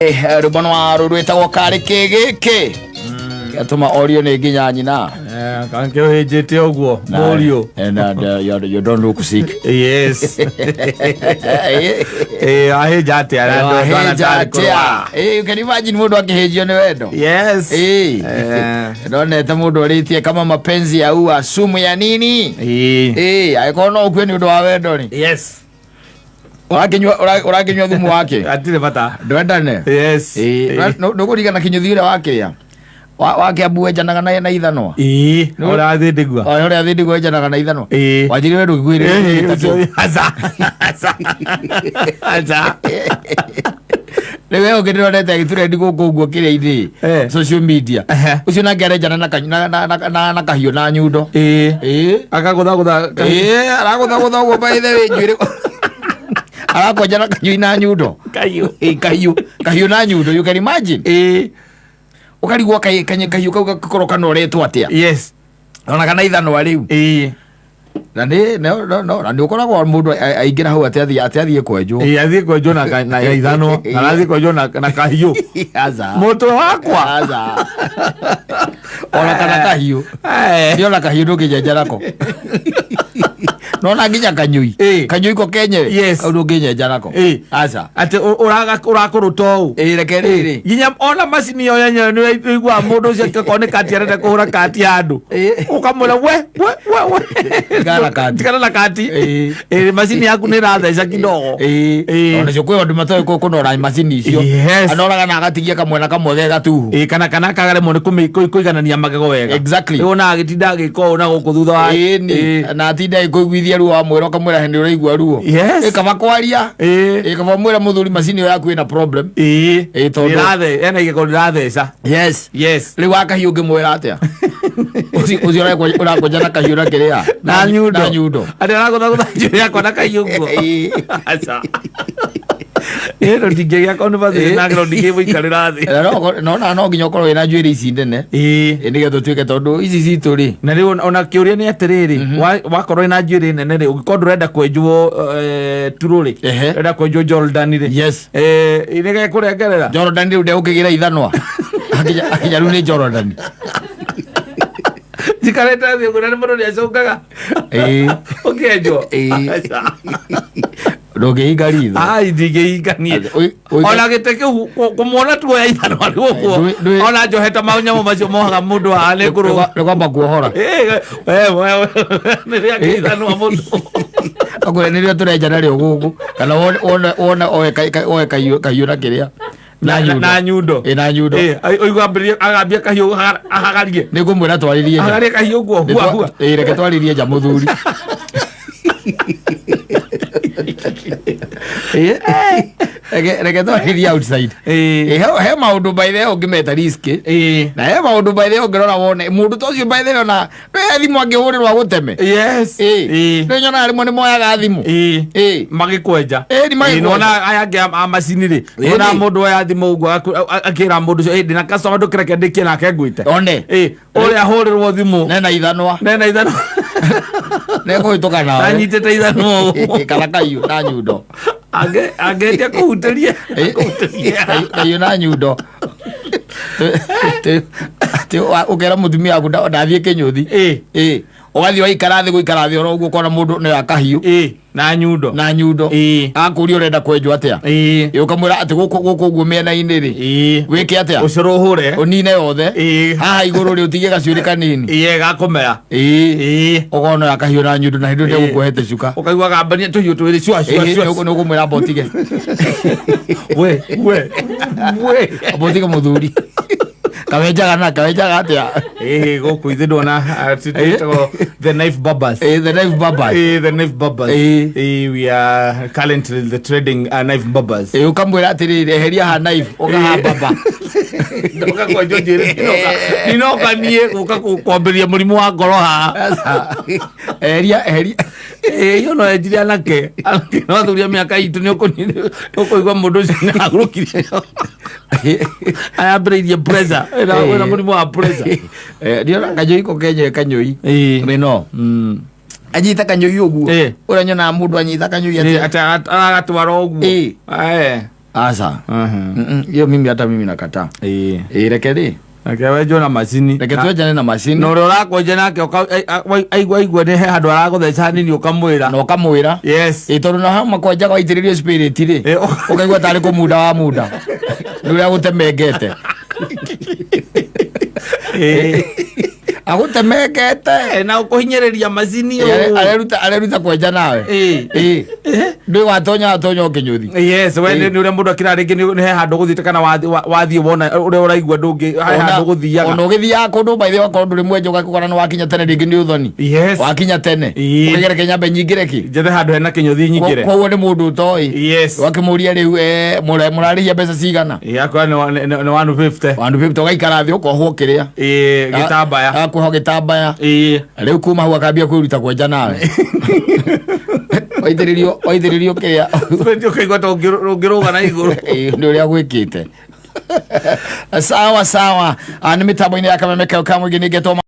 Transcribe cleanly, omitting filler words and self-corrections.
Rwĩmbo nwa rũrũ rwĩtagwo karĩ kĩ gĩkĩ gĩatũma orio nĩ nginya nyina. Kanke ũhĩnjĩte ũguo mũriũ. And you don't look sick. Yes. Ahĩnja atĩa na andũ Wahĩnja ndwana tarĩ atĩa? kũrwara. You can imagine mũndũ akĩhĩnjio nĩ wendo. Yes. Ndonete mũndũ orĩtie kama mapenzi ya ua sumu ya nini. Angĩkorwo no ũkue nĩ ũndũ wa wendo rĩ, ũrakĩnyua thumu wake? Hatirĩ bata. Ndwendane. Yes. Ndũkũririkana kĩnyũthi ũrĩa wakĩrĩa wa Kĩambu wenjanaga na ithanwa? Ĩĩ, ũrĩa thĩndĩgua. O ũrĩa thĩndĩgua wenjanaga na ithanwa. Wanjiri we ndũngĩkuhĩrĩria. Aca. Aca. Aca. Rĩu we ũngĩ ndĩronete agĩturendi gũkũ ũguo kĩrĩa-inĩ, social media. Ũcio nake arenjana na kahiũ na nyundo. Akagũthagũtha. Ĩĩ, aragũthagũtha ũguo, by the way, njuĩrĩ arakwenja na kahiũ na nyundo. Kahiũ. Ĩĩ, kahiũ na nyundo, you can imagine. Ũkarigwo kahiũ kau gakorwo kanoretwo atĩa, ona kana ithanwa rĩu. Na nĩ no no no na nĩ ũkoragwo mũndũ aingĩra hau atĩ athiĩ kwenjwo. Ĩĩ, athiĩ kwenjwo na ithanwa, kana athiĩ kwenjwo na kahiũ. Aca. Mũtwe wakwa. Aca, ona kana kahiũ. Nĩ ona kahiũ ndũngĩnyenja nako, nona nginya kanyui. Kanyui ko kenyewe. Kau ndũngĩnyenja nako. Aca. Atĩ ũrakũrũta ũũ. Ĩĩ, reke rĩrĩ. Nginya ona macini ĩyo yenyewe nĩ ũiguaga mũndũ ũcio angĩkorwo nĩ kati arenda kũhũra kati handũ, ũkamwĩra, "We, we, we, we." Tigana na kati. Tigana na kati. Ĩĩ, macini yaku nĩ ĩratheca kidogo. Onacio kwĩ andũ matoĩ kũnora macini icio. Anoraga na agatigia kamwena kamwe ge gatuhu. Ĩĩ, kana kagaremwo nĩ kũiganania magego wega. Rĩu ona agĩtinda agĩka ũũ na gũkũ thutha wa. Ĩni na atinda ĩkũiguithia ruo, wamwĩra ũkamwĩra nĩ ũraigua ruo. Ĩ kaba kwaria. Ĩ kaba mwĩra mũthuri macini ĩyo yaku ĩna problem. Ĩĩ, tondũ- Ĩrathe ena igego rĩratheca. Rĩu wa kahiũ ũngĩmwĩra atĩa ũcio ũrakwenja na kahiũ na kĩrĩa? Na nyundo. Na nyundo. Atĩ aragũthagũtha njuĩrĩ yakwa na kahiũ ũguo. Aca. Ĩĩ, no ndingĩgĩa conversation nake, no ndingĩmũikarĩra thĩ. Na no nginya ũkorwo wĩna njuĩrĩ ici nene. Ĩ, nĩgetha ũtuĩke, tondũ ici citũ rĩ. Na rĩu ona kĩũria nĩ atĩrĩrĩ, wakorwo wĩna njuĩrĩ nene rĩ, ũngĩkorwo ndũrenda kwenjwo turũ rĩ, ũrenda kwenjwo Jordan rĩ, nĩgekũrengerera. Jordan rĩu ndegũkĩgĩra ithanwa akinya rĩu nĩ Jordan. Njikarĩte thĩ ũguo na nĩ mũndũ nĩacokaga ũkĩenjwo. Ĩĩ. Ndũngĩhinga ritho. Ai, ndingĩhinga niĩ. Ona gĩtĩ kĩu kũmuona tuoya ithanwa rĩu ũguo, ona njohete manyamũ macio mohaga mũndũ haha nĩ ngũrũ. Nĩ kwamba kuohora. Nĩ rĩake ithanwa mũndũ. Akwĩra nĩrĩo tũrenja narĩo gũkũ, kana wone oe kahiũ na kĩrĩa na nyundo. Na nyundo. Ĩ, na nyundo. Ũigua ambĩrĩrie agambia kahiũ ahagarie. Nĩ ngũmwĩra twarĩrie nja. Ahagarie kahiũ ũguo hua hua. Ĩ, reke twarĩrie nja mũthuri. Ĩ, reke twarĩrie outside. Ĩ, he maũndũ by the way ũngĩmeta risk, na he maũndũ by the way ũngĩrora wone mũndũ ta ũcio by the way ona ndũhe thimũ angĩhũrĩrwo agũteme. Nĩ nyonaga rĩmwe nĩ moyaga thimũ. Magĩkwenja. Ĩĩ, nĩ magĩkwenja. Nona aya angĩ a macini rĩ, nona mũndũ oya thimũ ũguo akĩra mũndũ ũcio, "Ĩ, ndĩna customer, ndũkĩreke ndĩkie nake ngwĩte." One. Ĩ, ũrĩa ahũrĩrwo thimũ nena ithanwa. Nena ithanwa. Nekũhĩtũka nawe. Anyitĩte ithanwa ũguo. Kana kahiũ na nyundo. Angĩtia kũhutĩria kũhutĩria. Kahiũ na nyundo. Atĩ ũkera mũtumia waku ndathiĩ kĩnyũthi. Ĩ, ũgathiĩ waikara thĩ, gũikara thĩ oro ũguo ũkona mũndũ nĩ akahiũ Na nyundo. Na nyundo. Akũria ũrenda kwenjwo atĩa. Ĩ, ũkamwĩra atĩ gũkũ ũguo mĩena-inĩ rĩ, wĩke atĩa? Ũcũrũ ũhũre. Ũnine yothe. Haha igũrũ rĩ, ũtigie gacuĩrĩ kanini. Ĩĩ, gakũmera. Ũkona oya kahiũ na nyundo na hĩndĩ ĩyo ndegũkuohete cuka. Ũkaigua gambania tũhiũ twĩrĩ cua cua cua. Nĩ ũkũmwĩra amba ũtige. We, we, we. Amba ũtige mũthuri, kawenjaga na kawenjaga atĩa? Ĩĩ, gũkũ ithe ndona twĩtagwo the knife barbers. Ĩĩ, the knife barbers. Ĩĩ, the knife barbers. Ĩĩ, we are currently the trading knife barbers. Ĩĩ, ũkamwĩra atĩrĩrĩ, eheria ha knife ũkaha baba. Ndoka kwenjwo njuĩrĩ, ndinoka niĩ gũka kwambĩrĩria mũrimũ wa ngoro haha. Eheria, eheria. Ĩĩ, iyo no enjire anake no athuri a mĩaka itũ nĩ ũkũigua mũndũ ũcio nĩ agũrũkire, ayambĩrĩirie pressure, wĩna mũrimũ wa pressure. Ndiona kanyũi ko kenyewe kanyũi. Rĩno anyita kanyũi ũguo. Ũrĩa nyonaga mũndũ anyita kanyũi atĩ Atĩ aragatwara ũguo. Aca. Hiyo mimi hata mimi nakataa. Ĩ, reke rĩ. Reke wenjwo na macini. Reke twenjane na macini. Na ũrĩa ũrakwenja nake aigua aigua nĩ he handũ aragũtheca hanini ũkamwĩra. Na ũkamwĩra. Yes. Ĩ, tondũ na hau makwenjaga waitĩrĩrio spirit rĩ, ũkaigua tarĩ kũmunda wa munda nĩ ũrĩa agũtemengete. Agũtemengete. Na ũkũhinyĩrĩria macini. Areruta areruta kwenja nawe. Ĩ, ndwĩ watonya watonya ũkĩnyũthi. Yes, we nĩ ũrĩa mũndũ akĩra rĩngĩ nĩ he handũ gũthiĩte kana wathiĩ wona ũrĩa ũraigua ndũngĩ he handũ gũthiaga. Ona ũgĩthiaga kũndũ by the way wakorwo ndũrĩ mwenja ũgakora nĩ wakinya tene rĩngĩ nĩ ũthoni. Yes. Wakinya tene. Ũkĩgereka nyambe nyingĩre kĩ. Njethe handũ hena kĩnyũthi nyingĩre. Koguo nĩ mũndũ ũtoĩ. Yes. Wakĩmũria rĩu mũrarĩhia mbeca cigana? Akorwo nĩ 150. 150 ũgaikara thĩ ũkohwo kĩrĩa. Gĩtambaya. Agakuoha gĩtambaya. Rĩu kuma hau akambia kwĩruta kwenja nawe. Waitĩrĩrio waitĩrĩrio kĩrĩa. Ũkaigua ta ũngĩrũga na igũrũ. Nĩ ũrĩa gwĩkĩte. Sawa sawa. Nĩ mĩtambo-inĩ ya Kameme Kau ka mũingĩ nĩ ngetwo.